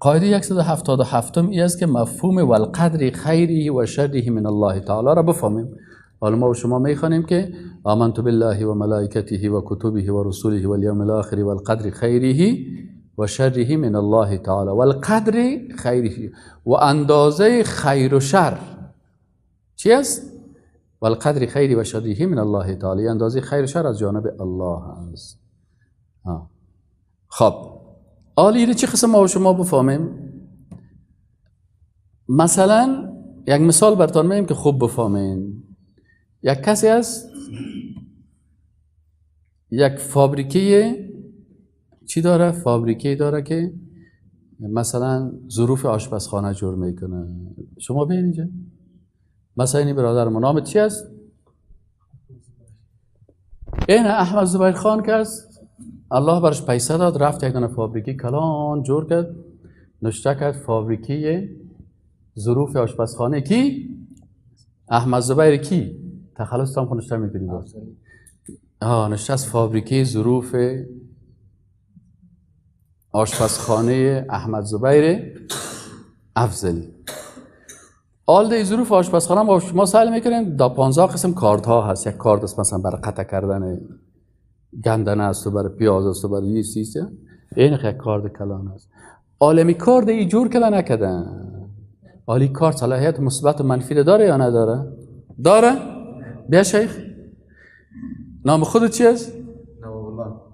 قاعده 177 ای است که مفهوم والقدر خیره و شره من الله تعالی را بفهمیم. حالا ما و شما میخوانیم که آمنت بالله و ملائکته و کتبه و رسوله و الیوم الاخر والقدر خیره و شره من الله تعالی. والقدر خیره و اندازه خیر و شر چی است؟ والقدر خیره و شره من الله تعالی، اندازه خیر و شر از جانب الله است. خب حالا چه قسم ما و شما بفهمیم؟ مثلا یک مثال براتون میگم که خوب بفهمین. یک کسی است، یک فابریکه چی داره؟ فابریکه داره که مثلا ظروف آشپزخانه جور میکنه. شما ببینید اینجا مثلا این برادر ما نام چی است؟ این احمد زبیر خان که است، الله برش پیسه داد، رفت یک دانه فابریکه کلان جور کرد، نشته کرد فابریکه ظروف آشپزخانه کی؟ احمد زبیر کی؟ تخلص هم نشته میکنی باز. نشته از فابریکه ظروف آشپزخانه احمد زبیر افضلی. آل ده ظروف آشپزخانه ما شما سعی میکنیم دا 15 قسم کارت ها هست. یک کارت است مثلا برای قطع کردن گندنه است و برای پیاز است و برای یه چیز. این یک کارت کلان است. عالمی کارت ای جور کلا نکردن. عالی کارت صلاحیت مثبت و منفی داره یا نداره؟ داره؟ بیا شیخ، نام خودت چی است؟ نواب.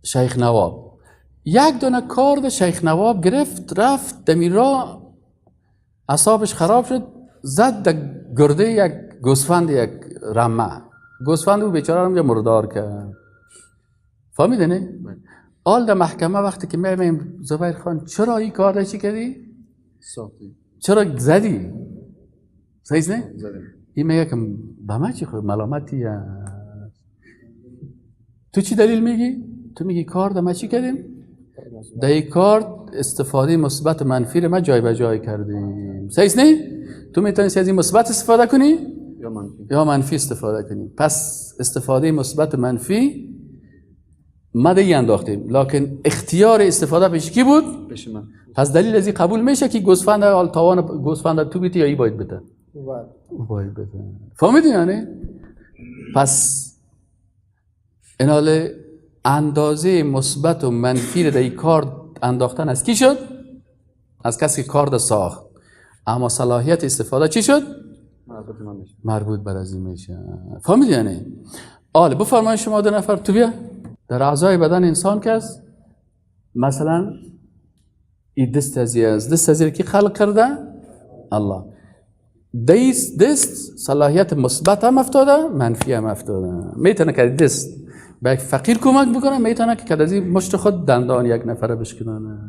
شیخ نواب. یک دونه کارد شیخ نواب گرفت، رفت دمیرا اعصابش خراب شد، زد در گرده یک گوسفند، یک رمه. گوسفند او بیچاره رو مردار کرد. فهمیده نه؟ آل در محکمه وقتی که می‌بینیم زبیر خان چرا این کار چی کردی؟ ساختی. چرا زدی؟ صحیح نه؟ زدم. این میگه که به من چی خود ملامتی است. تو چی دلیل میگی؟ تو میگی کار در ما چی کردیم؟ در این کار استفاده مثبت منفی رو ما جای به جای کردیم. صحیح نه؟ تو میتونی از این مثبت استفاده کنی یا منفی، یا منفی استفاده کنی. پس استفاده مثبت منفی ما دیگه انداختیم، لکن اختیار استفاده پیش کی بود؟ پیش من. پس دلیل از این قبول میشه که گوسفند حال تاوان گوسفند تو بیتی یا ای باید بده؟ او باید بده. فهمیدی یعنی؟ پس این حال اندازه مثبت و منفی رو در این کار انداختن از کی شد؟ از کسی که کارد ساخت. اما صلاحیت استفاده چی شد؟ مربوط من میشه. مربوط بر از این میشه. فهمیدی یعنی؟ آله بفرمایید شما دو نفر تو بیا. در اعضای بدن انسان که است، مثلا این دست ازی است، دست ازی کی خلق کرده؟ الله. دست صلاحیت مثبت هم افتاده، منفی هم افتاده. میتونه که دست به یک فقیر کمک بکنه، میتونه که از این مشت خود دندان یک نفره بشکنانه.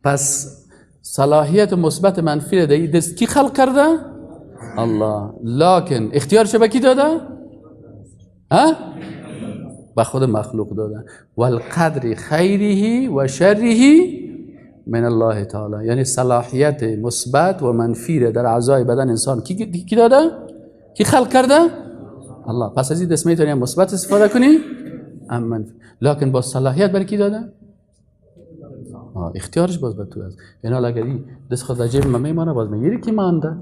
پس صلاحیت مثبت منفی در این دست کی خلق کرده؟ الله. لکن اختیارش به کی داده؟ ها؟ به خود مخلوق داده. والقدر خیره و شره من الله تعالی. یعنی صلاحیت مثبت و منفی در اعضای بدن انسان کی داده؟ کی خلق کرده؟ الله. پس از این دست میتونی مثبت استفاده کنی ام منفی، لکن با صلاحیت برای کی داده؟ اختیارش باز به تو است. یعنی اگر این دست خود در جیب من میمانه، باز میگیری کی مانده؟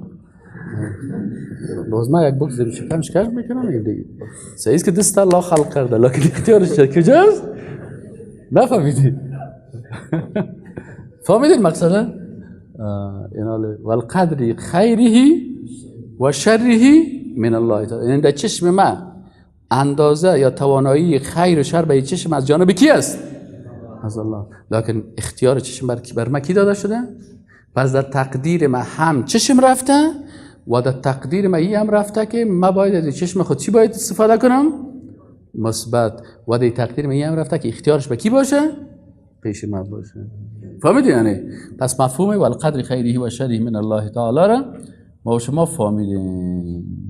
باز من یک بوکس در شکم شکر میکنم میگم دیگه. صحیح است که دست الله خلق کرده، لکن اختیارش کجاست؟ نفهمیدی؟ فهمیدین مقصد؟ والقدر خیره و شره من الله تعالی. یعنی در چشم من اندازه یا توانایی خیر و شر به چشم از جانب کی است؟ از الله. لکن اختیار چشم بر من کی داده شده؟ پس در تقدیر من هم چشم رفته و در تقدیر من هم رفته که من باید از چشم خود چی باید استفاده کنم؟ مثبت. و در تقدیر من هم رفته که اختیارش به کی باشه؟ پیش من باشه. فهمیدی یعنی؟ پس مفهوم والقدر خیره و شره من الله تعالی را ما و شما فهمیدیم.